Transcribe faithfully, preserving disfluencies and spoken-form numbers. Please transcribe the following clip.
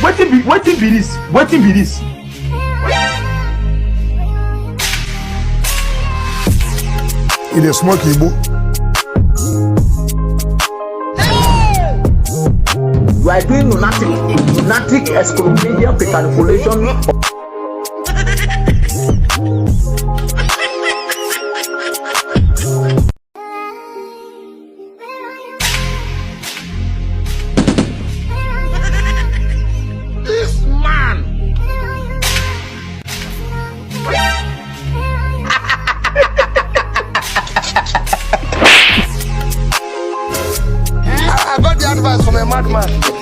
Wetin be wetin be this? Wetin be this? E dey smoke igbo. You are doing lunatic, lunatic exclusion, petrification. This man. I, I got the advice from a madman.